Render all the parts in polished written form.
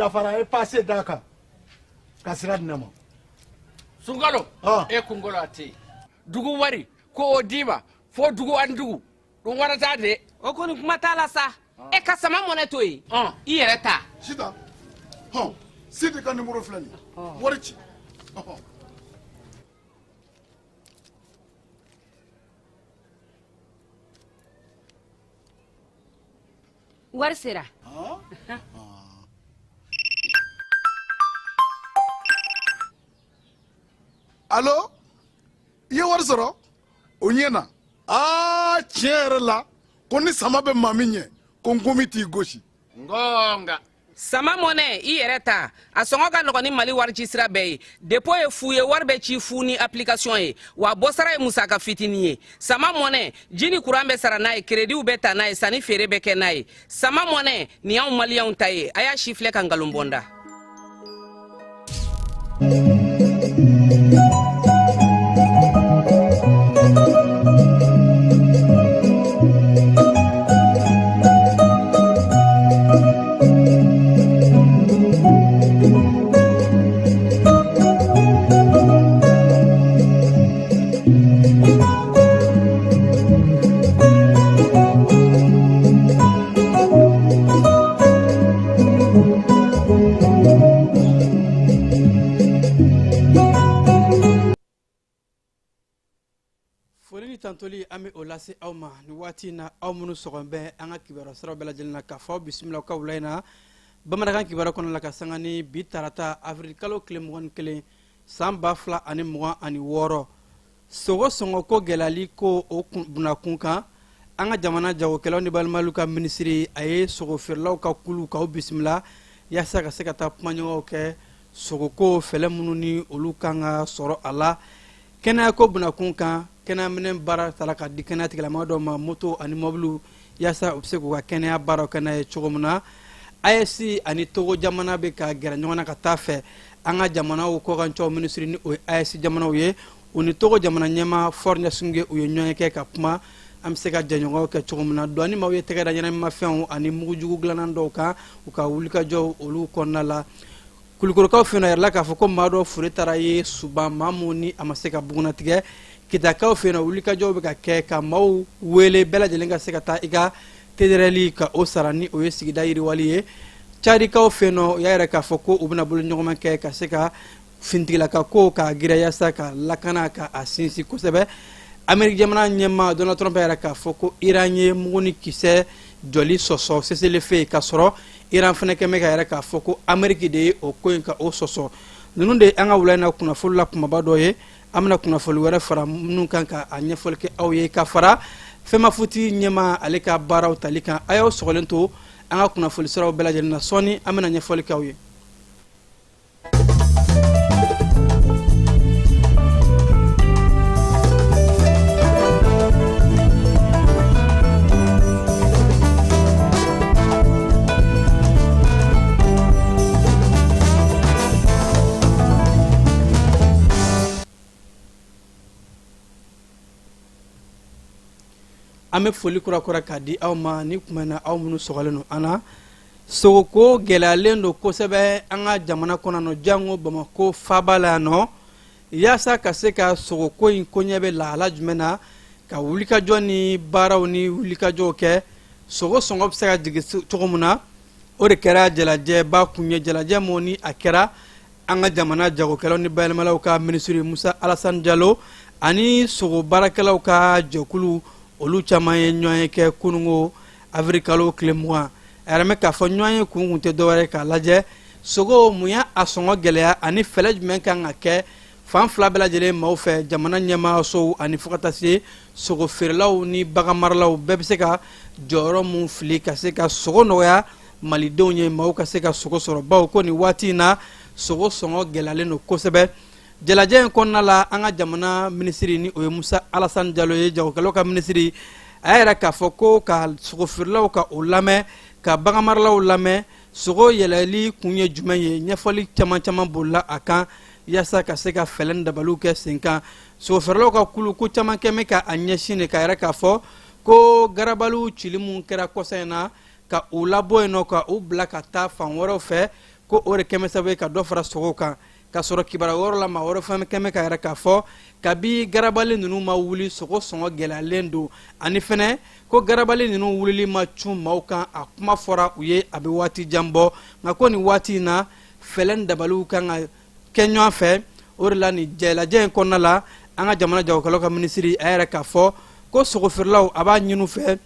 dafara, a ye passe d'a kan ka sira di ne ma. Sunkalo, e kunkolo a tɛ yen. Dugu wari ko o d'i ma fo dugu ani dugu ɗum waɗata de. O kɔni kuma t'a la sa. E ka sama mɔnɛ to yen, i yɛrɛ ta. Sitan, hɔn, Sidi ka nimoro filɛ nin ye, wari ci. Wari sera. Alo, i ye wari sɔrɔ? O ɲɛna. Aa, tiɲɛ yɛrɛ la, ko ni sama bɛ maa min ɲɛ, ko nkomi t'i gosi. Ngonga. Sama mɔnɛ, i yɛrɛ ta. A sɔngɔ ka nɔgɔn ni Mali wari ci sira bɛɛ ye. Dépôt ye fu ye, wari bɛ ci fu ni application ye. Wa bɔsara ye musaka fitinin ye. Sama mɔnɛ, ji ni kuran bɛ sara n'a ye, créditw bɛ ta n'a ye, sanni feere bɛ kɛ n'a ye. Sama mɔnɛ, nin y'anw maliyɛnw ta ye. A y'a si filɛ ka nkalon bɔ n da. Foli ni tantoli an bɛ o lase aw ma nin waati in na, aw minnu sɔgɔn bɛ an ka kibaruya siraw bɛɛ lajɛlen na, k'a fɔ aw bisimila ka wula in na bamanankan kibaruya kɔnɔ la, ka sanga ni bi tarata avril kalo tile 21 san 2026. Sogo sɔngɔ ko gɛlɛyali ko o bunakun kan, an ka jamana jagokɛlaw ni balimaliw ka minisiri a ye sogo feerelaw ka kulu k'aw bisimila yaasa ka se ka taa kumaɲɔgɔnw kɛ sogoko fɛlɛ minnu ni olu kan ka sɔrɔ a la. Kɛnɛyako bunakun kan, kɛnɛyaminɛn baara tara ka di kɛnɛya tigilamɔgɔ dɔw ma, moto ani mɔbiliw, yaasa u bɛ se k'u ka kɛnɛya baaraw kɛ n'a ye cogo min na. AES ani Togo jamana bɛ ka gɛrɛ ɲɔgɔn na ka taa fɛ. An ka jamanaw kɔkancɛw minisiri ni o ye AES jamanaw ye, u ni Togo jamana ɲɛmaa Faure Gnassingbé u ye ɲɔgɔn kɛ ka kuma an bɛ se ka jɛɲɔgɔnw kɛ cogo min na. Douane maaw ye tɛgɛ da ɲɛnaminimafɛnw ani mugujugu dilannan dɔw kan u ka wulikajɔw olu kɔnɔna la. Kulukorokaw fɛ yen, a yirala k'a fɔ ko maa dɔ fure taara ye suban, maa mun ni a ma se ka bugunnatigɛ. Kitakaw fɛ yen, wulikajɔw bɛ ka kɛ ka maaw wele bɛɛ lajɛlen ka se ka taa i ka TDRL ka o sara, ni o ye sigida yiriwali ye. Cadikaw fɛ yen, u y'a yira k'a fɔ ko u bɛna bolo ɲɔgɔnma kɛ ka se ka finitigilaka ko k'a giriya yaasa ka lakana ka a sinsin kosɛbɛ. Ameriki jamana ɲɛmaa Donald Trump y'a yira k'a fɔ ko Iran ye mugu ni kisɛ jɔli sɔsɔ cessez-le-feu, k'a sɔrɔ Iran fana kɛn bɛ ka yira k'a fɔ ko Ameriki de ye o ko in ka o sɔsɔ. Ninnu de ye an ka wula in na kunnafoni la kumaba dɔ ye. An bɛna kunnafoni wɛrɛ fara minnu kan ka a ɲɛfɔli kɛ aw ye, ka fara FEMAFOOT ɲɛmaa ale ka baaraw tali kan. A y'aw sɔgɔlen to an ka kunnafoni siraw bɛɛ lajɛlen na, sɔɔni an bɛna ɲɛfɔli kɛ aw ye. An bɛ foli kura k'a di aw ma ni tuma na, aw minnu sɔgɔlen don an na. Sogoko gɛlɛyalen don kosɛbɛ an ka jamana kɔnɔ nɔ, jango Bamakɔ faaba la yan nɔ. Yaasa ka se ka sogoko in koɲɛ bɛ lahala jumɛn na, ka wulikajɔ ni baaraw ni wulikajɔw kɛ, sogo sɔngɔ bɛ se ka jigin cogo min na, o de kɛra jalajɛba kun ye. Jalajɛ mun ni a kɛra an ka jamana jagokɛlaw ni bayɛlɛmalaw ka minisiri Musa Alasani Jalo ani sogo baarakɛlaw ka jɛkulu, olu caman ye ɲɔgɔn ye kɛ kunungo avril kalo tile 20. A yɛrɛ mɛn k'a fɔ ɲɔgɔn ye kun tɛ dɔwɛrɛ k'a lajɛ sogo mun y'a a sɔngɔ gɛlɛya ani fɛɛrɛ jumɛn kan ka kɛ fan fila bɛɛ lajɛlen maaw fɛ, jamana ɲɛmaayasow ani fo ka taa se sogo feerelaw ni baganmaralaw bɛɛ bɛ se ka jɔyɔrɔ mun fili ka se ka sogo nɔgɔya malidenw ye, maaw ka se ka sogo sɔrɔ, bawo ko nin waati in na sogo sɔngɔ gɛlɛyalen don kosɛbɛ. Jalajɛ in kɔnɔna la, an ka jamana minisiri ni o ye Musa Alasani Jalo ye, jagokɛlaw ka minisiri, a y'a yira k'a fɔ ko ka sogo feerelaw ka o lamɛn, ka baganmaralaw lamɛn, sogo yɛlɛli kun ye jumɛn ye, ɲɛfɔli caman caman bolila a kan yaasa ka se ka fɛɛrɛ ni dabaliw kɛ sen kan. Sogo feerelaw ka kulu ko caman kɛ bɛ ka a ɲɛsin de k'a yira k'a fɔ ko garabaliw cili mun kɛra kɔsa in na, ka u labɔ yen nɔ ka u bila ka taa fan wɛrɛw fɛ. Ko o de kɛmɛ sababu ye ka dɔ fara sogow kan. K'a sɔrɔ kibaruya wɛrɛ la, maa wɛrɛ fana kɛmɛ ka yɛrɛ k'a fɔ kabi garabali ninnu ma wuli, sogo sɔngɔ gɛlɛyalen don. Ani fɛnɛ ko garabali ninnu wulili ma cun maaw kan, a kuma fɔra u ye a bɛ waati jan bɔ, nka ko nin waati in na, fɛɛrɛ ni dabaliw kan ka kɛ ɲɔgɔn fɛ. O de la, nin lajɛ in kɔnɔna la, an ka jamana jagokɛlaw ka minisiri a yɛrɛ k'a fɔ ko sogofeerelaw, a b'a ɲini u fɛ,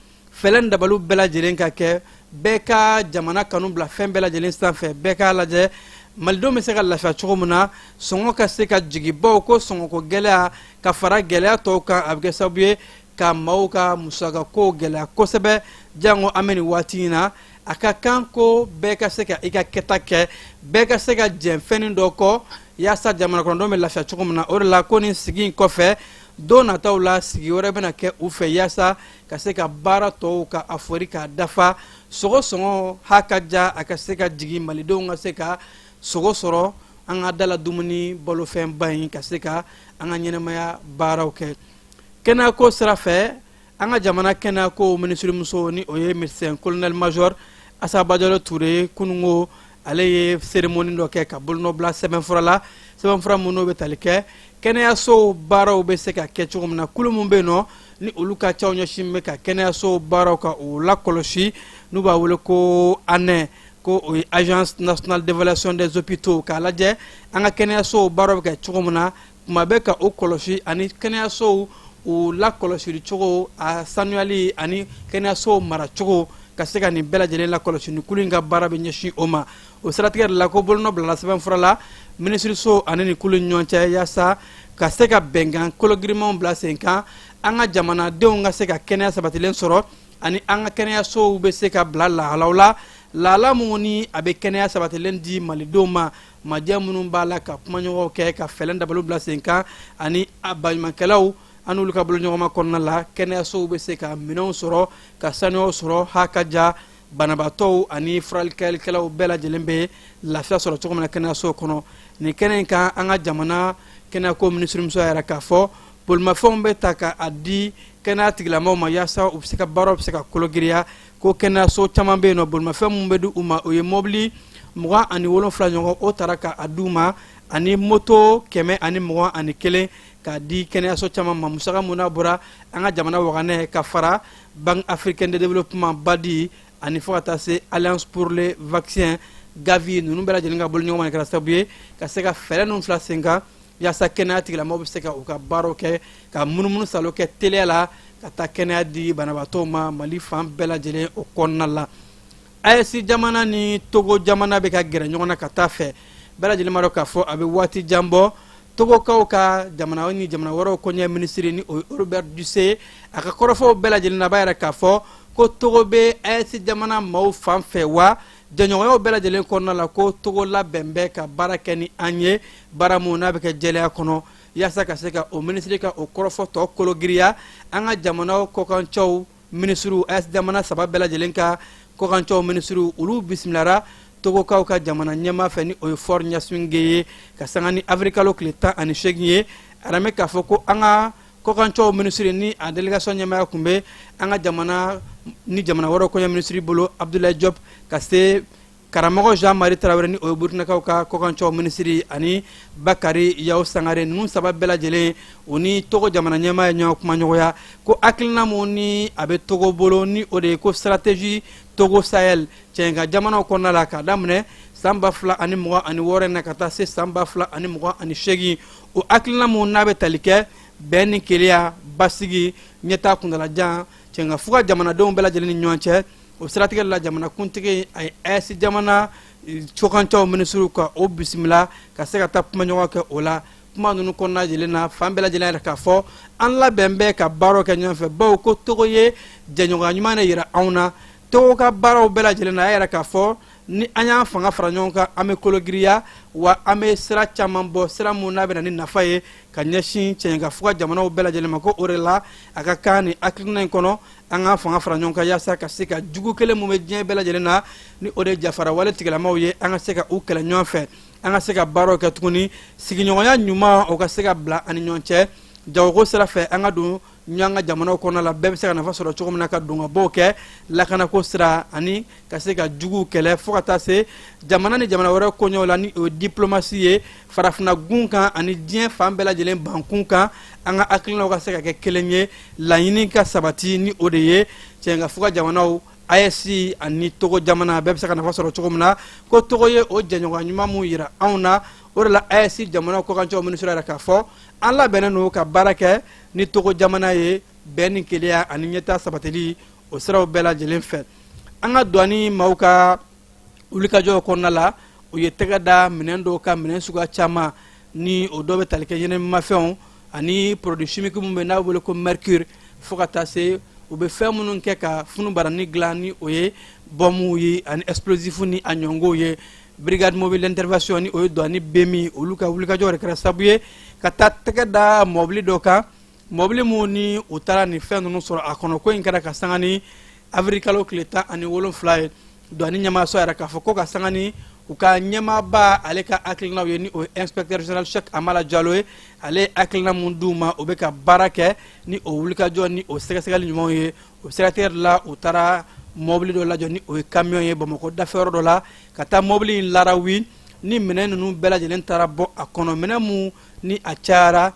fɛɛrɛ ni dabaliw bɛɛ lajɛlen ka kɛ, bɛɛ ka jamana kanu bila fɛn bɛɛ lajɛlen sanfɛ, bɛɛ k'a lajɛ malidenw bɛ se ka lafiya cogo min na, sɔngɔ ka se ka jigin, bawo ko sɔngɔko gɛlɛya ka fara gɛlɛya tɔw kan, a bɛ kɛ sababu ye ka maaw ka musakako gɛlɛya kosɛbɛ. Jango an bɛ nin waati in na, a ka kan ko bɛɛ ka se ka i ka kɛta kɛ, bɛɛ ka se ka jɛn fɛnnin dɔ kɔ, yaasa jamana kɔnɔdenw bɛ lafiya cogo min na. O de la, ko nin sigi in kɔfɛ, don nataw la, sigi wɛrɛ bɛna kɛ u fɛ, yaasa ka se ka baara tɔw ka a fori k'a dafa, sogo sɔngɔ ha ka ja, a ka se ka jigin, malidenw ka se ka sogo sɔrɔ, an ka dala dumuni balofɛnba in, ka se ka an ka ɲɛnamaya baaraw kɛ. Kɛnɛyako sira fɛ, an ka jamana kɛnɛyako minisirimuso, ni o ye médecin colonel major Asa Bajalo Ture, kunungo ale ye cérémonie dɔ kɛ ka bolonɔ bila sɛbɛnfura la, sɛbɛnfura minnu bɛ tali kɛ kɛnɛyasow baaraw bɛ se ka kɛ cogo min na. Kulu min bɛ yen nɔ, ni olu ka caw ɲɛsin bɛ ka kɛnɛyasow baaraw ka o lakɔlɔsi, n'u b'a wele ko ANEH, ko o ye Agence nationale d'évaluation des hôpitaux, k'a lajɛ an ka kɛnɛyasow baaraw bɛ kɛ cogo min na, tuma bɛ ka o kɔlɔsi, ani kɛnɛyasow u lakɔlɔsili cogo, a sanuyali ani kɛnɛyasow maracogo, ka se ka nin bɛɛ lajɛlen lakɔlɔsi. Ni kulu in ka baara bɛ ɲɛsin o ma. O siratigɛ de la, ko bolonɔ bilala sɛbɛnfura la minisiriso ani ni kulu ni ɲɔgɔn cɛ, yaasa ka se ka bɛnkan kologirimanw bila sen kan, an ka jamanadenw ka se ka kɛnɛya sabatilen sɔrɔ, ani an ka kɛnɛyasow bɛ se ka bila lahalaw la, lahala minnu ni a bɛ kɛnɛya sabatilen di malidenw ma. Majɛ minnu b'a la ka kumaɲɔgɔnw kɛ ka fɛɛrɛ dabaliw bila sen kan, ani a baɲumankɛlaw an n'olu ka boloɲɔgɔnma kɔnɔna la, kɛnɛyasow bɛ se ka minɛnw sɔrɔ, ka sanuyaw sɔrɔ, ha ka ja, banabaatɔw ani furalikɛlikɛlaw bɛɛ lajɛlen bɛ lafiya sɔrɔ cogo min na kɛnɛyasow kɔnɔ. Nin kɛnɛ in kan, an ka jamana kɛnɛyako minisirimuso yɛrɛ k'a fɔ bolimafɛnw bɛ ta ka a di kɛnɛya tigilamɔgɔw ma, yaasa u bɛ se ka baaraw bɛ se ka kologiriya. Ko kɛnɛyaso caman bɛ yen nɔ, bolimafɛn minnu bɛ di u ma, o ye mɔbili 27 ɲɔgɔn, o taara ka a di u ma, ani moto 121 k'a di kɛnɛyaso caman ma. Musaka mun n'a bɔra an ka jamana waganɛ ka fara Banque africaine de développement BADI, ani fo ka taa se Alliance pour le vaccin Gavi, ninnu bɛɛ lajɛlen ka bolo ɲɔgɔn kɛra sababu ye ka se ka fɛɛrɛ ninnu fila sen kan, yaasa kɛnɛya tigilamɔgɔw bɛ se ka u ka baaraw kɛ, ka munumunu salo kɛ teliya la, ka taa kɛnɛya di banabaatɔw ma Mali fan bɛɛ lajɛlen o kɔnɔna la. AES jamana ni Togo jamana bɛ ka gɛrɛ ɲɔgɔn na ka taa fɛ. Bɛɛ lajɛlen b'a dɔn k'a fɔ a bɛ waati jan bɔ, Togokaw ka jamana ni jamana wɛrɛw kɔɲɛ minisiri, ni o ye Robert Dussey, a ka kɔrɔfɔw bɛɛ lajɛlen na, a b'a yɛrɛ k'a fɔ ko Togo bɛ AES jamana maaw fan fɛ, wa jɛɲɔgɔnyaw bɛɛ lajɛlen kɔnɔna la, ko Togo labɛn bɛ ka baara kɛ ni an ye, baara mun n'a bɛ kɛ jɛlenya kɔnɔ. Yaasa ka se ka o minisiri ka o kɔrɔfɔ tɔ kologiriya, an ka jamana kɔkancɛw minisiriw, AES jamana saba bɛɛ lajɛlen ka kɔkancɛw minisiriw, olu bisimilara Togokaw ka jamana ɲɛmaa fɛ, ni o ye Faure Gnassingbé ye, ka sanga ni avril kalo tile 18 ye. A bɛ k'a fɔ ko an ka kɔkancɛw minisiri ni a délégation ɲɛmaaya tun bɛ an ka jamana ni jamana wɛrɛw kɔɲɛ minisiri bolo, Abdoulaye Diop, ka se karamɔgɔ Jean Marie Tarawele, ni o ye Burkinakaw ka kɔkancɛw minisiri, ani Bakari Yaw Sangare, ninnu saba bɛɛ lajɛlen, u ni Togo jamana ɲɛmaa ye ɲɔgɔn kumaɲɔgɔnya, ko hakilina mun ni a bɛ Togo bolo, ni o de ye ko stratégie Togo Sahel cɛnka jamanaw kɔnɔna la, k'a daminɛ san 2026 na ka taa se san 2028, o hakilina mun n'a bɛ tali kɛ bɛn ni kelenya, basigi, ɲɛtaa kuntalajan cɛnka fuga jamanadenw bɛɛ lajɛlen ni ɲɔgɔn cɛ. O siratigɛ la, jamanakuntigi a ye AES jamana cɔkancɛw minisiriw ka o bisimila ka se ka taa kumaɲɔgɔn kɛ. O la, kuma ninnu kɔnɔna lajɛlen na, fan bɛɛ lajɛlen yɛrɛ k'a fɔ an labɛn bɛ ka baaraw kɛ ɲɔgɔn fɛ, bawo ko Togo ye jɛɲɔgɔnya ɲuman de yira anw na. Togo ka baaraw bɛɛ lajɛlen na, a y'a yɛrɛ k'a fɔ ni an y'an fanga fara ɲɔgɔn kan, an bɛ kologiriya, wa an bɛ sira caman bɔ, sira mun n'a bɛ na ni nafa ye ka ɲɛsin cɛɲɛka fuga jamanaw bɛɛ lajɛlen ma. Ko o de la, a ka kan ni hakilina in kɔnɔ, an k'an fanga fara ɲɔgɔn kan, yaasa ka se ka jugu kelen mun bɛ diɲɛ bɛɛ lajɛlen na, ni o de ye jafara wale tigilamaw ye, an ka se ka u kɛlɛ ɲɔgɔn fɛ, an ka se ka baaraw kɛ tuguni, sigiɲɔgɔnya ɲuman o ka se ka bila an ni ɲɔgɔn cɛ, jagoko sira fɛ, an ka don Ɲɔgɔn ka jamanaw kɔnɔna la, bɛɛ bɛ se ka nafa sɔrɔ cogo min na ka don ka bɔw kɛ lakanako sira ani ka se ka juguw kɛlɛ, fo ka taa se jamana ni jamana wɛrɛ koɲɛw la, ni o ye diplomasi ye farafinna gun kan ani diɲɛ fan bɛɛ lajɛlen bankun kan. An ka hakilinaw ka se ka kɛ kelen ye, laɲini ka sabati, ni o de ye cɛnka fuga jamanaw AES ani Togo jamana bɛɛ bɛ se ka nafa sɔrɔ cogo min na. Ko Togo ye o jɛɲɔgɔnya ɲuman mun yira anw na, o de la AES jamanaw kɔkancɛw minisiri yɛrɛ k'a fɔ an labɛnnen don ka baara kɛ ni Togo jamana ye bɛn ni kelenya ani ɲɛtaa sabatili o siraw bɛɛ lajɛlen fɛ. An ka douane maaw ka wulikajɔw kɔnɔna la, u ye tɛgɛ da minɛn dɔw ka, minɛn suguya caman, ni o dɔw bɛ tali kɛ ɲɛnɛmafɛnw ani produit chimique min bɛ n'a wele ko mercure, fo ka taa se u bɛ fɛn minnu kɛ ka funubarani dilan, ni o ye bɔnmuw ye ani explosif ni a ɲɔngow ye. Brigade mobile d'intervention, ni o ye douane BMI, olu ka wulikajɔ de kɛra sababu ye ka taa tɛgɛ da mɔbili dɔ kan, mɔbili mun ni u taara nin fɛn ninnu sɔrɔ a kɔnɔ. Ko in kɛra ka sanga ni avril kalo tile 17 ye. Douane ɲɛmaaso yɛrɛ k'a fɔ ko ka sanga ni u ka ɲɛmaaba ale ka hakilinaw ye, ni o ye inspecteur général Cheikh Amala Jalo ye, ale ye hakilina mun d'u ma, u bɛ ka baara kɛ ni o wulikajɔ ni o sɛgɛsɛgɛli ɲumanw ye. O siratigɛ la, u taara mɔbili dɔ lajɔ, ni o ye camion ye, Bamakɔ dafɛyɔrɔ dɔ la, ka taa mɔbili in larawi ni minɛn ninnu bɛɛ lajɛlen taara bɔ a kɔnɔ, minɛn mun ni a cayara,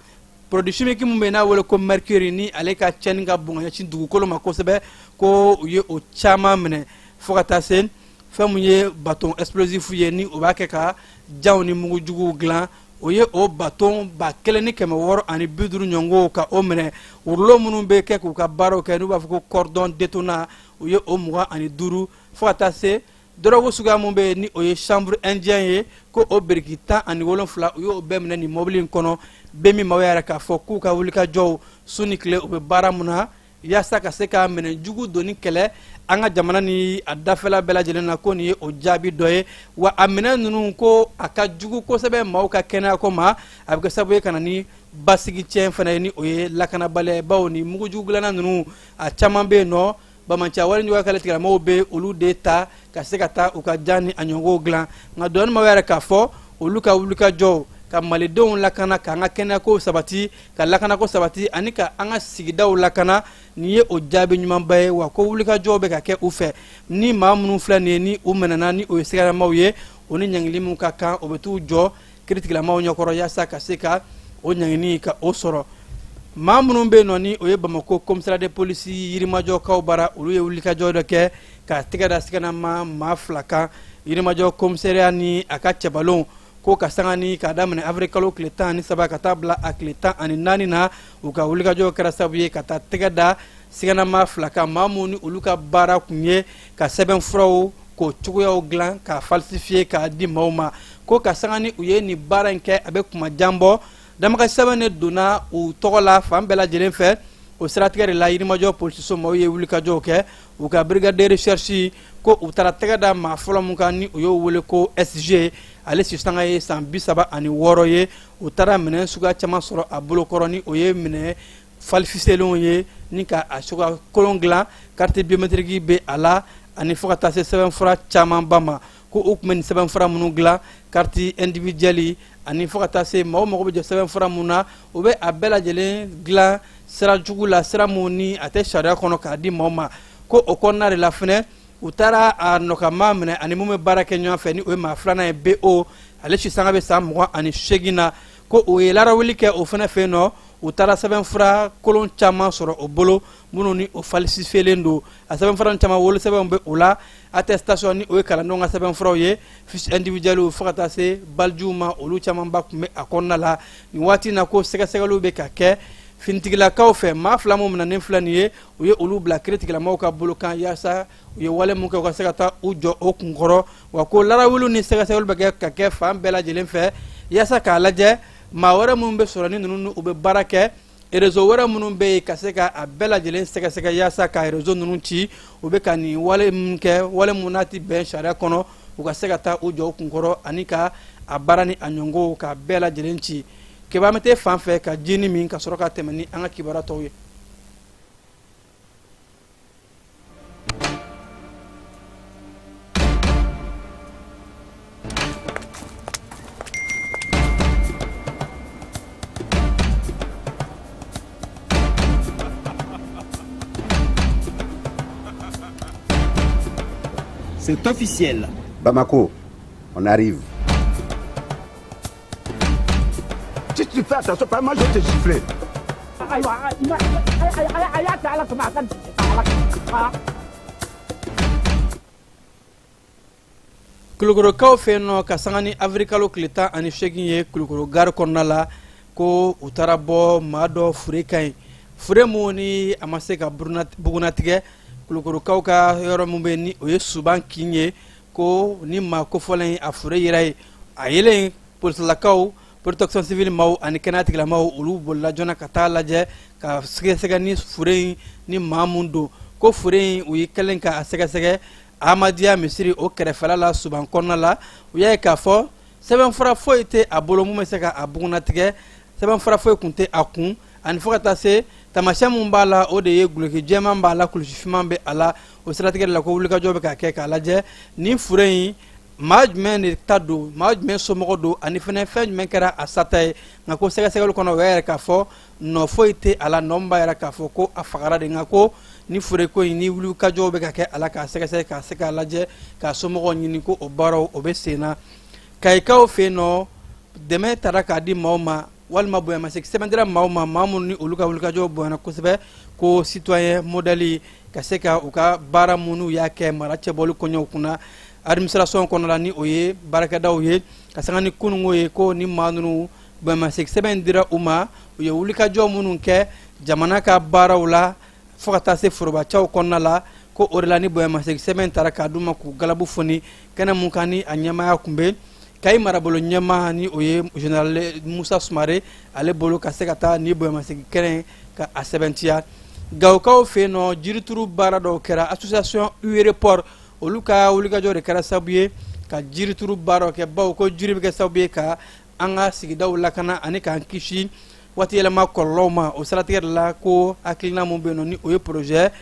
produit chimique mun bɛ n'a wele ko mercure, ni ale ka tiɲɛni ka bon ka ɲɛsin dugukolo ma kosɛbɛ, ko u ye o caman minɛ, fo ka taa se fɛn mun ye bâton explosif ye, ni o b'a kɛ ka janw ni mugujuguw dilan, o ye o bâton 1650 ɲɔgɔnw ka o minɛ. Rouleau minnu bɛ kɛ k'u ka baaraw kɛ, n'u b'a fɔ ko cordon détonant, u ye o 25, fo ka taa se drogue suguya mun bɛ yen, ni o ye chanvre indien ye, ko o biriki 17, u y'o bɛɛ minɛ nin mɔbili in kɔnɔ. Bɛɛ min maaw yɛrɛ k'a fɔ k'u ka wulikajɔw su ni tile, u bɛ baara mun na yaasa ka se ka minɛ jugu doni kɛlɛ an ka jamana ni a dafɛla bɛɛ lajɛlen na, ko nin ye o jaabi dɔ ye. Wa a minɛn ninnu, ko a ka jugu kosɛbɛ maaw ka kɛnɛyako ma, a bɛ kɛ sababu ye ka na ni basigi tiɲɛ fana ye, ni o ye lakanabaliya ye, bawo ni mugujugu dilanna ninnu a caman bɛ yen nɔ, bamanciya wale ɲɔgɔn kɛlɛ tigilamɔgɔw bɛ olu de ta ka se ka taa u ka jan ni a ɲɔgɔnw dilan. Nka douane maaw yɛrɛ k'a fɔ olu ka wulikajɔw ka malidenw lakana, k'an ka kɛnɛyako sabati, ka lakanako sabati ani ka an ka sigidaw lakana, nin ye o jaabi ɲumanba ye. Wa ko wulikajɔw bɛ ka kɛ u fɛ, ni maa minnu filɛ nin ye, ni u minɛna, ni o ye sigaramaw ye, o ni ɲangili min ka kan, o bɛ t'u jɔ kiiritigilamaw ɲɛkɔrɔ yaasa ka se ka o ɲangini ka o sɔrɔ. Maa minnu bɛ yen nɔ, ni o ye Bamakɔ commissariat de police Yirimajɔkaw bara, olu ye wulikajɔ dɔ kɛ ka tɛgɛ da siganama maa fila kan. Yirimajɔ commissariat ni a ka cɛbalon ko ka sanga ni k'a daminɛ avril kalo tile 13 ka taa bila a tile 14 na, u ka wulikajɔ kɛra sababu ye ka taa tɛgɛ da siganama fila kan, maa minnu ni olu ka baara kun ye ka sɛbɛnfuraw k'o cogoyaw dilan k'a falsifier k'a di maaw ma. Ko ka sanga ni u ye nin baara in kɛ, a bɛ kuma jan bɔ, damakasi sɛbɛn de donna u tɔgɔ la fan bɛɛ lajɛlen fɛ. O siratigɛ de la, Yirimajɔ polisiso maaw ye wulikajɔw kɛ, u ka brigade de recherche ko u taara tɛgɛ da maa fɔlɔ mun kan, ni u y'o wele ko SG, ale sisanga ye san 36 ye. U taara minɛn suguya caman sɔrɔ a bolokɔrɔ, ni o ye minɛn falsifiélenw ye ni ka a suguya kolon dilan, carte biométrique bɛ a la ani fo ka taa se sɛbɛnfura camanba ma. Ko u tun bɛ nin sɛbɛnfura minnu dilan, carte individuelle ani fo ka taa se maaw mago bɛ jɔ sɛbɛnfura mun na, u bɛ a bɛɛ lajɛlen dilan sira jugu la, sira mun ni a tɛ sariya kɔnɔ, k'a di maaw ma. Ko o kɔnɔna de la fɛnɛ, u taara a nɔkama minɛ ani mun bɛ baara kɛ ɲɔgɔn fɛ, ni o ye maa filanan ye, BO, ale sisanga bɛ san 28 na. Ko o ye larawuli kɛ o fɛnɛ fɛ yen nɔ, u taara sɛbɛnfura kolon caman sɔrɔ o bolo, minnu ni o falsifiélen don. A sɛbɛnfura caman, wolosɛbɛnw bɛ o la, attestation, ni o ye kalandenw ka sɛbɛnfuraw ye, fiche individuelle, fo ka taa se balijiw ma, olu camanba tun bɛ a kɔnɔna la. Nin waati in na, ko sɛgɛsɛgɛliw bɛ ka kɛ finitigilakaw fɛ. Maa fila mun minɛnen filɛ nin ye, u ye olu bila kiiritigilamaw ka bolo kan yaasa u ye wale mun kɛ, u ka se ka taa u jɔ o kunkɔrɔ. Wa ko larawuliw ni sɛgɛsɛgɛliw bɛ kɛ ka kɛ fan bɛɛ lajɛlen fɛ yaasa k'a lajɛ maa wɛrɛ minnu bɛ sɔrɔ ni ninnu u bɛ baara kɛ, réseau wɛrɛ minnu bɛ yen, ka se ka a bɛɛ lajɛlen sɛgɛsɛgɛ yaasa ka réseau ninnu ci. U bɛ ka nin wale min kɛ, wale mun n'a ti bɛn sariya kɔnɔ, u ka se ka taa u jɔ u kunkɔrɔ ani ka a baara ni a ɲɔngow ka bɛɛ lajɛlen ci. Keba, an bɛ t'e fan fɛ ka jini min ka sɔrɔ ka tɛmɛ ni an ka kibaruya tɔw ye. C'est officiel. Bamako, on arrive. Si tu fais attention, pas moi je vais te gifler. Kulukorokaw fɛ yen nɔ, ka sanga ni avril kalo tile 18 ye, Kulukoro gare kɔnɔna la, ko u taara bɔ maa dɔ fure kan ye, fure mun ni a ma se ka bugunnatigɛ. Kulukorokaw ka yɔrɔ min bɛ yen, ni o ye Suban kin ye, ko ni maa kofɔlen a fure yera ye. A yelen, polisilakaw, protection civile maaw ani kɛnɛya tigilamaaw, olu bolila joona ka taa lajɛ ka sɛgɛsɛgɛ ni fure in ni maa mun don. Ko fure in, u ye kɛlen k'a sɛgɛsɛgɛ Ahmadiyya misiri o kɛrɛfɛla la, Suban kɔnɔna la, u y'a ye k'a fɔ sɛbɛnfura foyi tɛ a bolo mun bɛ se ka a bugunnatigɛ. Sɛbɛnfura foyi kun tɛ a kun, ani fo ka taa se taamasiyɛn mun b'a la, o de ye guloki jɛman b'a la, kulusi finman bɛ a la. O siratigɛ de la, ko wulikajɔ bɛ ka kɛ k'a lajɛ nin fure in maa jumɛn de ta don, maa jumɛn somɔgɔ don, ani fɛnɛ fɛn jumɛn kɛra a sata ye. Nka ko sɛgɛsɛgɛli kɔnɔ, o y'a yɛrɛ k'a fɔ nɔ foyi tɛ a la, nɔ min b'a yɛrɛ k'a fɔ ko a fagara de. Nka ko ni fure ko in ni wulikajɔw bɛ ka kɛ a la k'a sɛgɛsɛgɛ, k'a se k'a lajɛ, k'a somɔgɔw ɲini, ko o baaraw o bɛ sen na. Kayikaw fɛ yen nɔ, dɛmɛ taara k'a di maaw ma, walima bonyamasegin sɛbɛn dira maaw ma, maa minnu ni olu ka wulikajɔw bonyana kosɛbɛ, ko citoyen modèle, ka se ka u ka baara minnu y'a kɛ mara cɛbɔli kɔɲɔw kunna administration kɔnɔ la, ni o ye baarakɛdaw ye, ka sanga ni kununko ye, ko ni maa ninnu bonyamasegin sɛbɛn dira u ma, u ye wulikajɔ minnu kɛ jamana ka baaraw la fo ka taa se forobacaw kɔnɔna la, ko o de la ni bonyamasegin sɛbɛn taara k'a d'u ma k'u galabu foni. Kɛnɛ mun kan ni a ɲɛmaaya kun bɛ Kayi marabolo ɲɛmaa, ni o ye général Musa Sumare ale bolo, ka se ka taa ni bonyamasegin kɛnɛ ka a sɛbɛntiya. Gawokaw fɛ yen nɔ, jirituru baara dɔw kɛra. Association Ureport, olu ka wulikajɔ de kɛra sababu ye ka jirituru baaraw kɛ, bawo ko jiri bɛ kɛ sababu ye ka an ka sigidaw lakana ani k'an kisi waati yɛlɛma kɔlɔlɔw ma. O siratigɛ de la, ko hakilina mun bɛ yen nɔ, ni o ye projet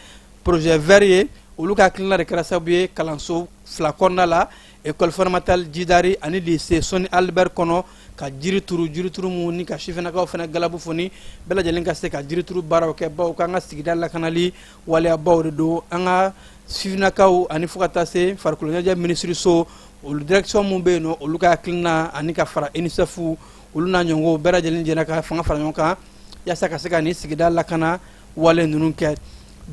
vert ye, olu ka hakilina de kɛra sababu ye kalanso fila kɔnɔna la, école fondamentale Jidari ani lycée Soni Albert kɔnɔ, ka jiri turu, jirituru mun ni ka sifinnakaw fana galabu foni, bɛɛ lajɛlen ka se ka jirituru baaraw kɛ, bawo k'an ka sigida lakanali waleyabaw de don. An ka sifinnakaw ani fo ka taa se farikolo ɲɛnajɛ minisiriso, olu direction mun bɛ yen nɔ, olu ka hakilina ani ka fara UNICEF, olu n'a ɲɔgɔnw bɛɛ lajɛlen jɛra ka fanga fara ɲɔgɔn kan yaasa ka se ka nin sigida lakana wale ninnu kɛ.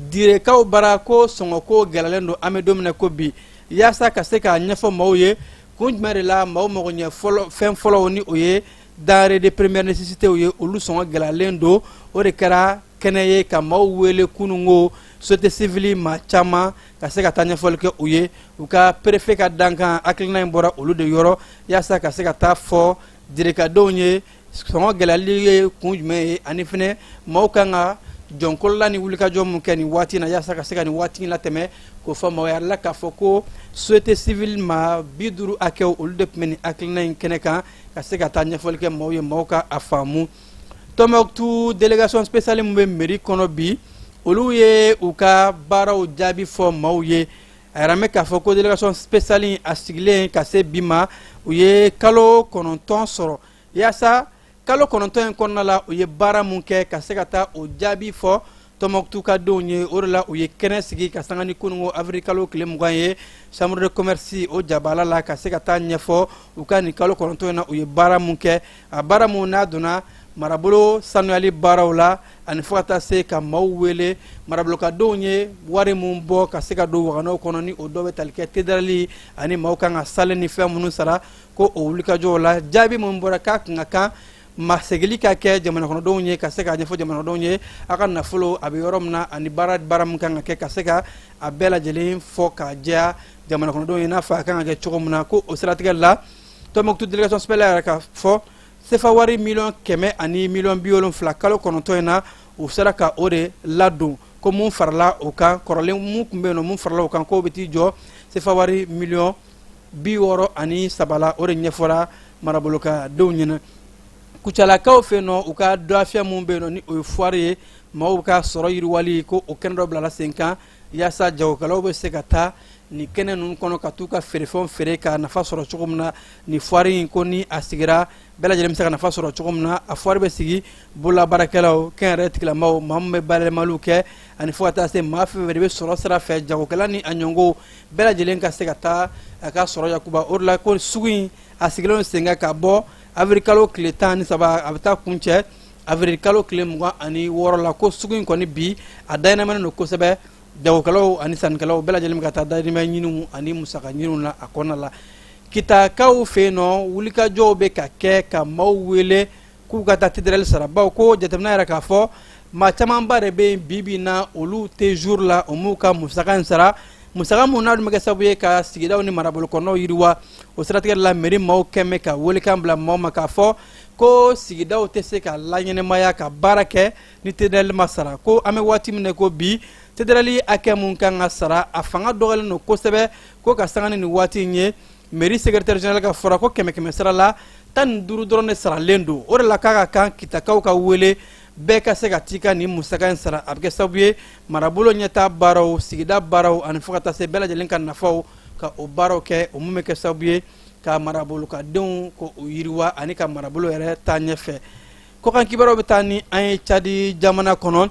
Direkaw bara, ko sɔngɔko gɛlɛyalen don an bɛ don min na ko bi. Yaasa ka se k'a ɲɛfɔ maaw ye kun jumɛn de la maaw mago ɲɛ fɔlɔ, fɛn fɔlɔw, ni o ye denrée de première nécessité ye, olu sɔngɔ gɛlɛyalen don, o de kɛra kɛnɛ ye ka maaw wele kununko, société civile maa caman ka se ka taa ɲɛfɔli kɛ u ye. U ka préfet ka dankan hakilina in bɔra olu de yɔrɔ, yaasa ka se ka taa fɔ direkadenw ye sɔngɔ gɛlɛyali ye kun jumɛn ye, ani fɛnɛ maaw kan ka jɔnkolola ni wulikajɔ mun kɛ nin waati na yaasa ka se ka nin waati in latɛmɛ, k'o fɔ maaw ye la k'a fɔ ko société civile maa 50 hakɛw, olu de tun bɛ nin hakilina in kɛnɛ kan ka se ka taa ɲɛfɔli kɛ maaw ye, maaw ka a faamu. Tɔnbɔkutu délégation spéciale min bɛ mairie kɔnɔ bi, olu ye u ka baaraw jaabi fɔ maaw ye. A yɛrɛ mɛn k'a fɔ ko délégation spéciale a sigilen ka se bi ma, u ye kalo 9 sɔrɔ. Yaasa kalo 9 in kɔnɔna la, u ye baara mun kɛ, ka se ka taa o jaabi fɔ Tɔnbɔkutu ka denw ye, o de la u ye kɛnɛ sigi ka sanga ni kununko avril kalo tile 20 ye, chambre de commerce o jabala la, ka se ka taa ɲɛfɔ u ka nin kalo 9 in na, u ye baara mun kɛ, a baara mun n'a donna marabolo sanuyali baaraw la, ani fo ka taa se ka maaw wele marabolokadenw ye wari mun bɔ ka se ka don waganaw kɔnɔ, ni o dɔ bɛ tali kɛ tedarali ani maaw kan ka sale ni fɛn minnu sara, ko o wulikajɔw la, jaabi mun bɔra k'a kun ka kan masegili ka kɛ jamana kɔnɔdenw ye, ka se k'a ɲɛfɔ jamanadenw ye a ka nafolo a bɛ yɔrɔ min na, ani baara min kan ka kɛ, ka se ka a bɛɛ lajɛlen fɔ k'a jɛya jamana kɔnɔdenw ye n'a fɔ a kan ka kɛ cogo min na. Ko o siratigɛ la, Tɔnbɔkutu délégation spéciale yɛrɛ ka fɔ sefa wari 170,000,000 kalo 9 in na, u sera ka o de ladon, ko mun farala o kan, kɔrɔlen mun tun bɛ yen nɔ, mun farala o kan, k'o bɛ t'i jɔ sefa wari 63 miliyɔn la. O de ɲɛfɔra marabolo ka denw ɲɛna. Kucalakaw fɛ yen nɔ, u ka dɔfiyɛ mun bɛ yen nɔ, ni o ye foire ye, maaw ka sɔrɔ yiriwali, ko o kɛnɛ dɔ bilala sen kan yaasa jagokɛlaw bɛ se ka taa nin kɛnɛ ninnu kɔnɔ ka t'u ka feerefɛnw feere ka nafa sɔrɔ cogo min na. Nin foire in, ko ni a sigira Bɛɛ lajɛlen bɛ se ka nafa sɔrɔ cogo min na. A foire bɛ sigi bololabaarakɛlaw, kɛnyɛrɛye tigilamaw, maa min bɛ bayɛlɛmaliw kɛ, ani fo ka taa se maa fɛn fɛn de bɛ sɔrɔ sira fɛ, jagokɛla ni a ɲɔngo bɛɛ lajɛlen ka se ka taa a ka sɔrɔ yakuba. O de la ko sugu in a sigilen don sen kan ka bɔ avril kalo tile 13, a bɛ taa kuncɛ avril kalo tile 26 la. Ko sugu in kɔni bi a daɲɛnamalen don kosɛbɛ. Jagokɛlaw ani sannikɛlaw bɛɛ lajɛlen bɛ ka taa dahirimɛ ɲiniw ani musaka ɲiniw na a kɔnɔna la. Kitakaw fɛ yen nɔ, wulikajɔw bɛ ka kɛ ka maaw wele k'u ka taa TDR sara, bawo ko jateminɛ yɛrɛ k'a fɔ maa camanba de bɛ yen bi bi in na, olu tɛ jour la, o m'u ka musaka in sara, musaka mun n'a dun bɛ kɛ sababu ye ka sigidaw ni marabolo kɔnɔnaw yiriwa. O siratigɛ la, mairie maaw kɛn bɛ ka welekan bila maaw ma k'a fɔ ko sigidaw tɛ se ka laɲɛnɛmaya ka baara kɛ ni TDR ma sara. Ko an bɛ waati min na ko bi, TDR hakɛ mun kan ka sara, a fanga dɔgɔyalen don kosɛbɛ, ko ka sanga ni nin waati in ye. Mairie secrétaire général ka fɔra ko kɛmɛ kɛmɛ sara la, 15 dɔrɔn de saralen don. O de la k'a ka kan Kitakaw ka wele, bɛɛ ka se ka t'i ka nin musaka in sara. A bɛ kɛ sababu ye marabolo ɲɛtaa baaraw, sigida baaraw, ani fo ka taa se bɛɛ lajɛlen ka nafaw ka o baaraw kɛ, o mun bɛ kɛ sababu ye ka marabolo ka denw ko o yiriwa ani ka marabolo yɛrɛ taa ɲɛfɛ. Kɔkan kibaruyaw bɛ taa ni an ye Cadi jamana kɔnɔ.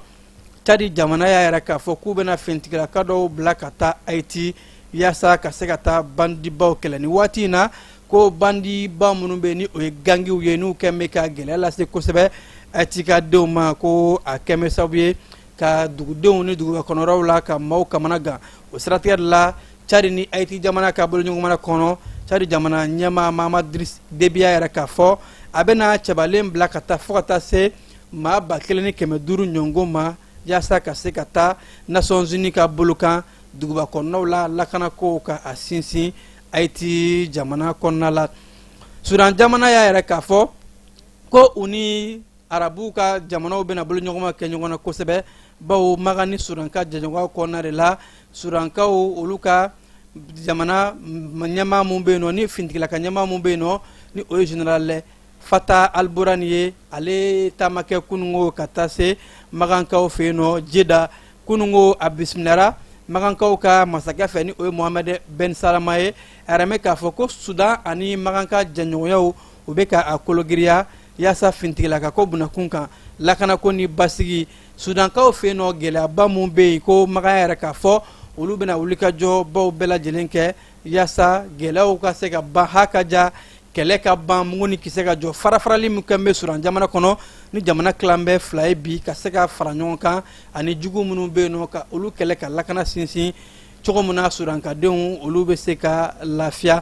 Cadi jamana y'a yɛrɛ k'a fɔ k'u bɛna finitigilaka dɔw bila ka taa Haïti yaasa ka se ka taa bandibaw kɛlɛ. Nin waati in na, ko bandiba minnu bɛ ni o ye gangiw ye, n'u kɛn bɛ ka gɛlɛya lase kosɛbɛ Haïti ka denw ma, ko a kɛn bɛ sababu ye ka dugudenw ni duguba kɔnɔyɔrɔw la ka maaw kamana gan. O siratigɛ de la, Cadi ni Haïti jamana ka boloɲɔgɔnmana kɔnɔ, Cadi jamana ɲɛmaa Mahamat Idriss Déby y'a yɛrɛ k'a fɔ a bɛna cɛbalen bila ka taa fo ka taa se maa 1500 ɲɔgɔn ma, yaasa ka se ka taa Nations Unies ka bolo kan duguba kɔnɔnaw la lakanako ka a sinsin Haïti jamana kɔnɔna la. Sudan jamana y'a yɛrɛ k'a fɔ ko u ni arabuw ka jamanaw bɛna boloɲɔgɔnma kɛ ɲɔgɔn na kosɛbɛ, bawo Makan ni Sudan ka jɛɲɔgɔnya kɔnɔna de la, Sudankaw olu ka jamana ɲɛmaa mun bɛ yen nɔ, ni finitigilaka ɲɛmaa mun bɛ yen nɔ, ni o ye général Fatah al-Burhan ye, ale taama kɛ kunungo ka taa se Makankaw fɛ yen nɔ Jeda. Kunungo a bisimilara Makankaw ka masakɛ fɛ, ni o ye Mohamed Ben Salama ye. A yɛrɛ mɛn k'a fɔ ko Sudan ani Makan ka jɛɲɔgɔnyaw u bɛ ka a kologiriya yaasa finitigilaka ko bunakun kan lakanako ni basigi Sudankaw fɛ yen nɔ. Gɛlɛyaba mun bɛ yen, ko Makan yɛrɛ k'a fɔ olu bɛna wulikajɔbaw bɛɛ lajɛlen kɛ yaasa gɛlɛyaw ka se ka ban, ha ka ja kɛlɛ ka ban, mugu ni kisɛ ka jɔ, farafarali min kɛn bɛ Sudan jamana kɔnɔ, ni jamana tilan bɛ fila ye bi, ka se ka fara ɲɔgɔn kan, ani jugu minnu bɛ yen nɔ ka olu kɛlɛ ka lakana sinsin cogo min na Sudankadenw olu bɛ se ka lafiya.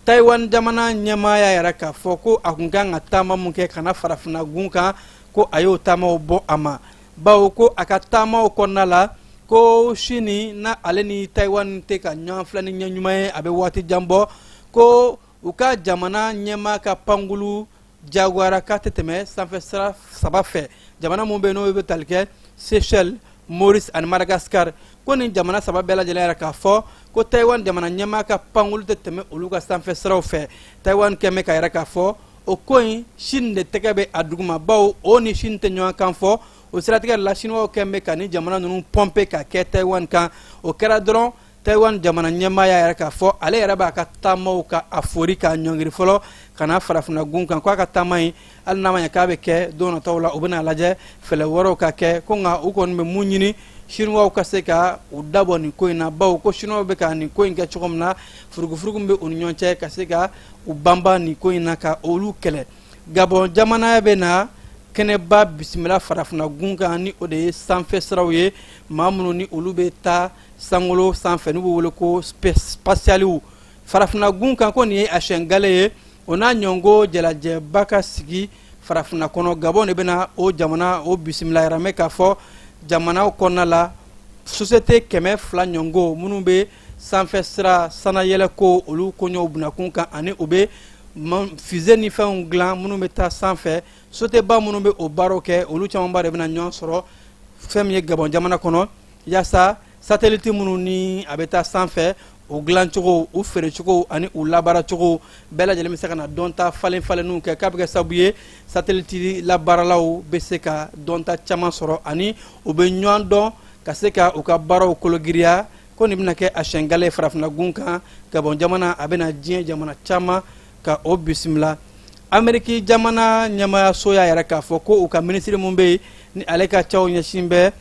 Taïwan jamana ɲɛmaa y'a yɛrɛ k'a fɔ ko a kun kan ka taama mun kɛ ka na farafinna gun kan, ko a y'o taamaw bɔ a ma, bawo ko a ka taamaw kɔnɔna la, ko Chine na ale ni Taïwan tɛ ka ɲɔgɔn filɛ ni ɲɛ ɲuman ye a bɛ waati jan bɔ, ko u ka jamana ɲɛmaa ka pankulu jagoyara k'a tɛ tɛmɛ sanfɛ sira saba fɛ, jamana mun bɛ yen n'o bɛ tali kɛ Seychelles, Maurice ani Madagascar. Ko nin jamana saba bɛɛ lajɛlen yɛrɛ k'a fɔ ko Taïwan jamana ɲɛmaa ka pankulu tɛ tɛmɛ olu ka sanfɛ siraw fɛ. Taïwan kɛn bɛ ka yɛrɛ k'a fɔ o ko in, Chine de tɛgɛ bɛ a duguma, bawo o ni Chine tɛ ɲɔgɔn kan fɔ. O siratigɛ la, Chinois kɛn bɛ ka nin jamana ninnu pɔnpe ka kɛ Taïwan kan. O kɛra dɔrɔn, Taïwan jamana ɲɛmaa y'a yɛrɛ k'a fɔ ale yɛrɛ b'a ka taamaw ka a fori k'a ɲɔngiri fɔlɔ ka na farafinna gun kan, k'a ka taama in, hali n'a ma ɲɛ k'a bɛ kɛ don nataw la, u bɛna lajɛ fɛɛrɛ wɛrɛw ka kɛ. Ko nka u kɔni bɛ mun ɲini, Chinois ka se ka u dabɔ nin ko in na, bawo ko Chinois bɛ ka nin ko in kɛ cogo min na, furugufurugu bɛ u ni ɲɔgɔn cɛ, ka se ka u banba nin ko in na ka olu kɛlɛ. Gabon jamana bɛ na kɛnɛba bisimila farafinna gun kan, ni o de ye sanfɛ siraw ye, maa minnu ni olu bɛ taa sankolo sanfɛ, n'u bɛ wele ko spatialiw, farafinna gun kan. Ko nin ye a siɲɛ gale ye o n'a ɲɔngo jalajɛba ka sigi farafinna kɔnɔ. Gabon de bɛna o jamana o bisimila. Yɛrɛmɛ k'a fɔ jamanaw kɔnɔna la, société 200 ɲɔngo minnu bɛ sanfɛ sira sanayɛlɛko olu koɲɛw bunakun kan, ani u bɛ fusée ni fɛnw dilan minnu bɛ taa sanfɛ, société ba minnu bɛ o baaraw kɛ, olu camanba de bɛna ɲɔgɔn sɔrɔ fɛn min ye Gabon jamana kɔnɔ, yaasa satellite minnu ni a bɛ taa sanfɛ, u dilancogo, u feerecogo ani u labaaracogo bɛɛ lajɛlen bɛ se ka na dɔnta falen falenniw kɛ, k'a bɛ kɛ sababu ye satellite labaaralaw bɛ se ka dɔnta caman sɔrɔ ani u bɛ ɲɔgɔn dɔn ka se ka u ka baaraw kologiriya. Ko nin bɛna kɛ a siɲɛ gale farafinna gun kan. Gabon jamana a bɛna diɲɛ jamana caman ka o bisimila. Ameriki jamana ɲɛmaayaso y'a yɛrɛ k'a fɔ ko u ka minisiri mun bɛ yen ni ale ka cɛw ɲɛsin bɛ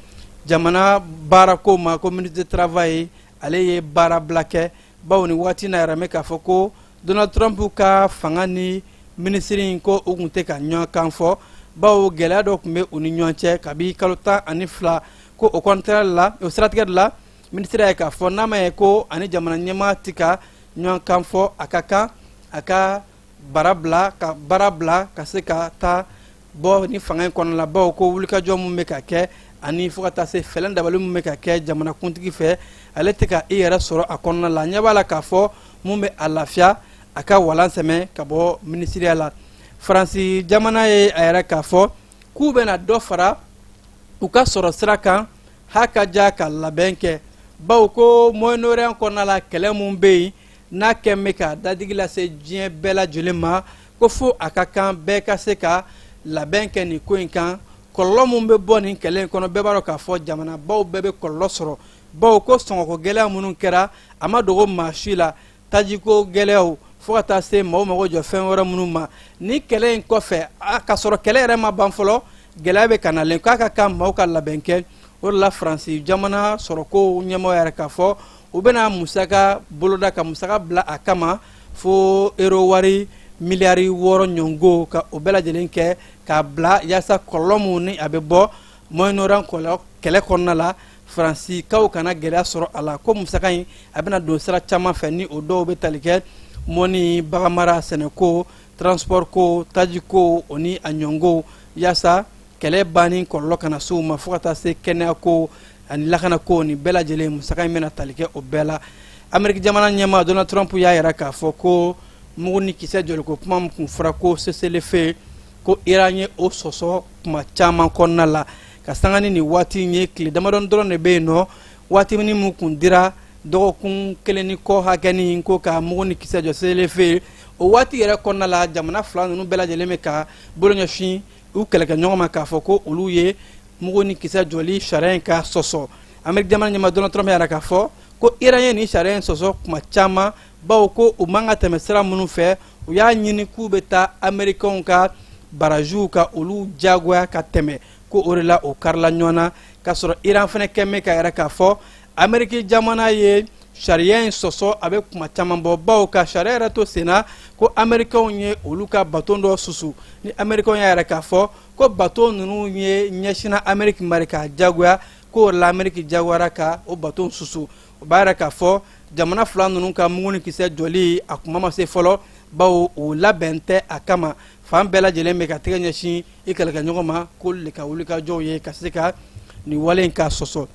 jamana baarako ma, ko ministre de travail, ale ye baarabila kɛ, bawo ni waati na yɛrɛ mɛ k'a fɔ ko Donald Trump ka fanga ni minisiri in ko u tun tɛ ka ɲɔgɔn kan fɔ, bawo gɛlɛya dɔ tun bɛ u ni ɲɔgɔn cɛ kabi kalo 12. Ko o kɔnɔtɛ la, o siratigɛ de la, minisiri ye k'a fɔ n'a ma ye ko ani jamana ɲɛmaa tɛ ka ɲɔgɔn kan fɔ, a ka kan a ka baara bila, ka baara bila, ka se ka taa bɔ ni fanga in kɔnɔ la, bawo ko wulikajɔ mun bɛ ka kɛ ani fo ka taa se fɛlɛn dabali mun bɛ ka kɛ jamanakuntigi fɛ, ale tɛ ka i yɛrɛ sɔrɔ a kɔnɔna la. Ɲɛ b'a la k'a fɔ mun bɛ a lafiya, a ka walan sɛmɛ ka bɔ minisiriya la. Faransi jamana ye a yɛrɛ k'a fɔ k'u bɛna dɔ fara u ka sɔrɔ sira kan ha ka ja ka labɛn kɛ, bawo ko Moyen-Orient kɔnɔna la, kɛlɛ mun bɛ yen n'a kɛn bɛ ka dadigi lase diɲɛ bɛɛ lajɛlen ma, ko fo a ka kan bɛɛ ka se ka labɛn kɛ nin ko in kan. Kɔlɔlɔ mun bɛ bɔ nin kɛlɛ in kɔnɔ, bɛɛ b'a dɔn k'a fɔ jamanabaw bɛɛ bɛ kɔlɔlɔ sɔrɔ, bawo ko sɔngɔko gɛlɛya minnu kɛra, a ma dogo maa si la, tajiko gɛlɛyaw, fo ka taa se maaw mago jɔ fɛn wɛrɛ minnu ma ni kɛlɛ in kɔfɛ, k'a sɔrɔ kɛlɛ yɛrɛ ma ban fɔlɔ, gɛlɛya bɛ ka nalen, k'a ka kan maaw ka labɛn kɛ. O de la, Faransi jamana sɔrɔko ɲɛmɔgɔ yɛrɛ k'a fɔ u bɛna musaka boloda, ka musaka bila a kama fo euro wari miliyari 6 ɲɔngo, ka o bɛɛ lajɛlen kɛ k'a bila yaasa kɔlɔlɔ mun ni a bɛ bɔ Moyen-Orient kɛlɛ kɔnɔna la, Faransikaw kana gɛlɛya sɔrɔ a la. Ko musaka in, a bɛna don sira caman fɛ, ni o dɔw bɛ tali kɛ mɔni, baganmara, sɛnɛko, transport ko, tajiko, o ni a ɲɔngo, yaasa kɛlɛ banni kɔlɔlɔ kana se u ma, fo ka taa se kɛnɛyako ani lakanako, nin bɛɛ lajɛlen musaka in bɛna tali kɛ o bɛɛ la. Ameriki jamana ɲɛmaa Donald Trump y'a yira k'a fɔ ko mugu ni kisɛ jɔliko kuma min kun fɔra ko cessez-le-feu, ko Iran ye o sɔsɔ kuma caman kɔnɔna la, ka sanga ni nin waati in ye, tile damadɔni dɔrɔn de bɛ yen nɔ, waati min kun dira dɔgɔkun kelen ni kɔ hakɛni ko ka mugu ni kisɛ jɔ, cessez-le-feu. O waati yɛrɛ kɔnɔna la, jamana fila ninnu bɛɛ lajɛlen bɛ ka bolo ɲɛsin u kɛlɛkɛ ɲɔgɔn ma k'a fɔ ko olu ye mugu ni kisɛ jɔli sariya in ka sɔsɔ. Ameriki jamana ɲɛmaa Donald Trump y'a k'a fɔ ko Iran ye nin sariya in sɔsɔ kuma caman, bawo ko u man ka tɛmɛ sira minnu fɛ, u y'a ɲini k'u bɛ taa Amerikɛnw ka barajiw ka olu jagoya ka tɛmɛ, ko o de la o karila ɲɔgɔn na, k'a sɔrɔ Iran fana kɛn bɛ ka yɛrɛ k'a fɔ Ameriki jamana ye sariya in sɔsɔ a bɛ kuma caman bɔ, bawo ka sariya yɛrɛ to sen na, ko Amerikɛnw ye olu ka baton dɔ susu, ni Amerikɛnw y'a yɛrɛ k'a fɔ ko baton ninnu ye ɲɛsinna Ameriki ma de k'a jagoya, ko o la Ameriki jagoyara ka o baton susu. O b'a yɛrɛ k'a fɔ jamana fila ninnu ka mugu ni kisɛ jɔli, a kuma ma se fɔlɔ, bawo o labɛn tɛ a kama. Fan bɛɛ lajɛlen bɛ ka tɛgɛ ɲɛsin i kɛlɛkɛɲɔgɔn ma k'olu de ka wulikajɔw ye ka se ka nin wale in ka sɔsɔ.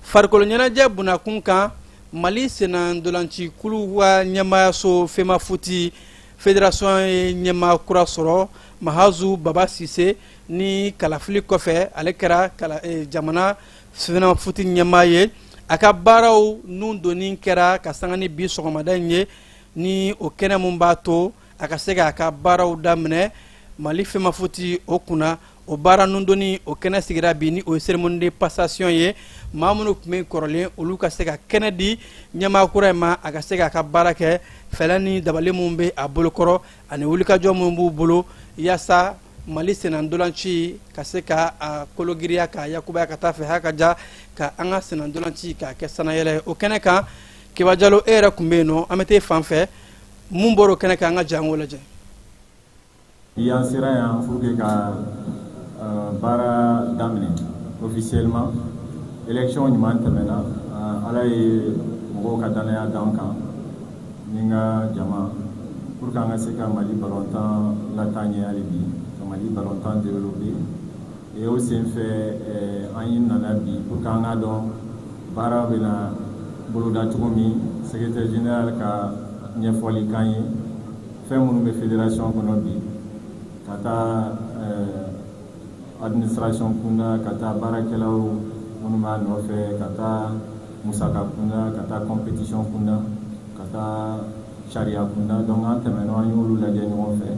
Farikolo ɲɛnajɛ bunakun kan, Mali sennantolancikulu ka ɲɛmaayaso Femafuti fédération ye ɲɛmaa kura sɔrɔ, Mahazu Baba Sise. Ni kalafili kɔfɛ, ale kɛra jamana Femafuti ɲɛmaa ye. A ka baaraw nun donni kɛra ka sanga ni bi sɔgɔmada in ye, ni o kɛnɛ mun b'a to a ka se k'a ka baaraw daminɛ Mali Femafuti o kunna. O baara nundonni o kɛnɛ sigira bi, ni o ye cérémonie de passation ye. Maa minnu tun bɛ kɔrɔlen, olu ka se ka kɛnɛ di ɲɛmaa kura in ma, a ka se k'a ka baara kɛ, fɛɛrɛ ni dabali minnu bɛ a bolokɔrɔ ani wulikajɔ minnu b'u bolo, yaasa Mali sennantolanci ka se ka a kologiriya, k'a yakubaya ka taa fɛ, ha ka ja ka an ka sennantolanci k'a kɛ sanayɛlɛ ye. O kɛnɛ kan, Kiba Jalo, e yɛrɛ tun bɛ yen nɔ, an bɛ t'e fan fɛ. Mun bɔra o kɛnɛ kan? An ka jango lajɛ. Bi an sera yan pour que ka baara daminɛ officiellement. Élection ɲuman tɛmɛna, Ala ye mɔgɔw ka danaya d'an kan ni n ka jama pour que an ka se ka Mali ballontan lataa ɲɛ, hali bi ka Mali ballontan développer. Et o sen fɛ, an ye nana bi pour que an ka dɔn baara bɛna boloda cogo min, secrétaire général ka ɲɛfɔli k'an ye fɛn minnu bɛ fédération kɔnɔ bi, ka taa administration kunda, ka taa baarakɛlaw minnu b'a nɔfɛ, ka taa musaka kunda, ka taa compétition kunda, ka taa sariya kunda. Donc an tɛmɛna, an y'olu lajɛ ɲɔgɔn fɛ.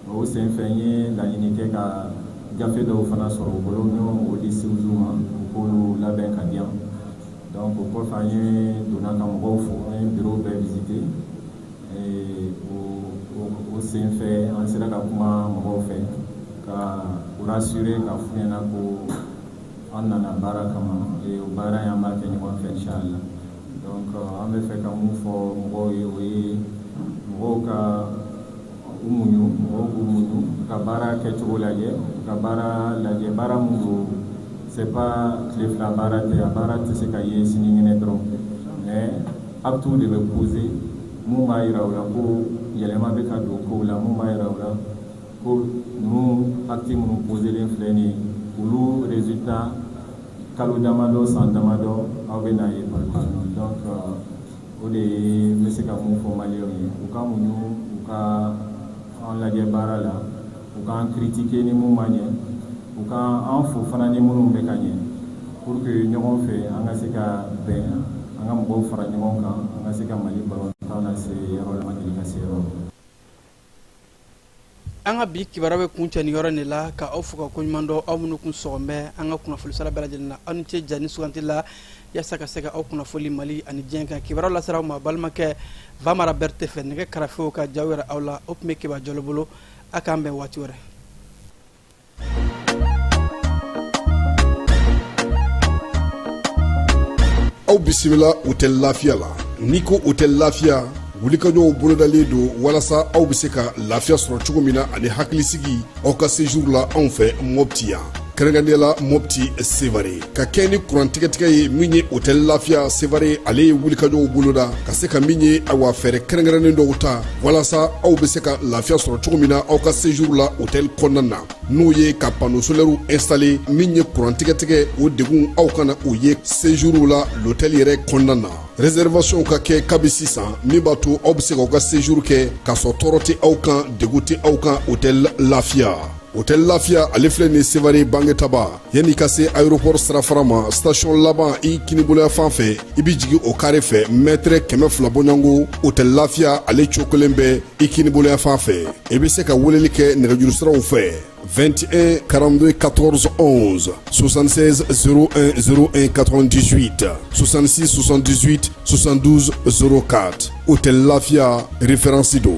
O sen fɛ, n ye laɲini kɛ ka gafe dɔw fana sɔrɔ u bolo, n y'o di CESU ma, u k'olu labɛn ka di yan. Donc o kɔfɛ, an ye donna ka mɔgɔw fo, an ye bureau bɛɛ visiter. O O sen fɛ, an sera ka kuma mɔgɔw fɛ ka u rassurer, ka f'u ɲɛna ko an nana baara kama et o baara in, an b'a kɛ ɲɔgɔn fɛ, inchallah. Donc an bɛ fɛ ka mun fɔ mɔgɔw ye, o ye mɔgɔw ka u muɲu, mɔgɔw k'u muɲu ka baara kɛcogo lajɛ, ka baara lajɛ. Baara mun don, c'est pas tile 2 baara tɛ, a baara tɛ se ka ye sinikɛnɛ dɔrɔn, mais actes de bɛ poser mun b'a yira u la ko yɛlɛma bɛ ka don kow la, mun b'a yira u la ko ninnu actes minnu poselen filɛ nin ye, olu résultat, kalo damadɔ, san damadɔ, aw bɛ n'a ye par. Donc o de ye n bɛ se ka mun fɔ maliyɛnw ye: u ka muɲu, u ka an lajɛ baara la, u k'an critiquer ni mun ma ɲɛ, u ka an fo fana ni minnu bɛ ka ɲɛ, pour que ɲɔgɔn fɛ an ka se ka bɛn, an ka mɔgɔw fara ɲɔgɔn kan, an ka se ka Mali balontan lase yɔrɔ la, ma deli ka se yɔrɔ. An ka bi kibaruya bɛ kuncɛ nin yɔrɔ de la, ka aw fo ka koɲuman dɔn, aw minnu kun sɔgɔn bɛ an ka kunnafoni sira bɛɛ lajɛlen na. Aw ni ce ja ni suganti la yaasa ka se ka aw kunnafoli Mali ani diɲɛ kan. Kibaruya lasera aw ma balimakɛ Vamara Berete fɛ, nɛgɛ karafew ka jaw yɛrɛ aw la, o tun bɛ Keba Jalo bolo. A k'an bɛn waati wɛrɛ. Aw bisimila Hôtel Lafiya la. N'i ko Hôtel Lafiya, wulikajɔw bolodalen don walasa aw bɛ se ka lafiya sɔrɔ cogo min na ani hakilisigi aw ka séjour la anw fɛ Mopti yan, kɛrɛnkɛrɛnnenya la Mopti Sevare. Ka kɛ ni kuran tigɛtigɛ ye min ye, Hôtel Lafiya Sevare ale ye wulikajɔw boloda ka se ka min ye, awa, fɛɛrɛ kɛrɛnkɛrɛnnen dɔw ta walasa aw bɛ se ka lafiya sɔrɔ cogo min na aw ka séjour la hôtel kɔnɔna na, n'o ye ka panneau solaire installé. Min ye kuran tigɛtigɛ, o degun aw kana o ye séjour la l'hôtel yɛrɛ kɔnɔna na. Réservation ka kɛ kabi sisan, min b'a to aw bɛ se k'aw ka séjour kɛ k'a sɔrɔ tɔɔrɔ tɛ aw kan, degun tɛ aw kan. Hôtel Lafiya, Hôtel Lafiya ale filɛ nin Sevare Bangetaba, yanni ka se aéroport sirafara ma, station laban i kiniboloya fan fɛ, i bɛ jigin o carré fɛ, mètre 200 bɔɲɔgɔnko, Hôtel Lafiya ale cogo kelen bɛ i kiniboloya fan fɛ. I bɛ se ka weleli kɛ nɛgɛjuru siraw fɛ: 21 42 14 11, 76 01 01 98, 66 78 72 04. Hôtel Lafia, référence do.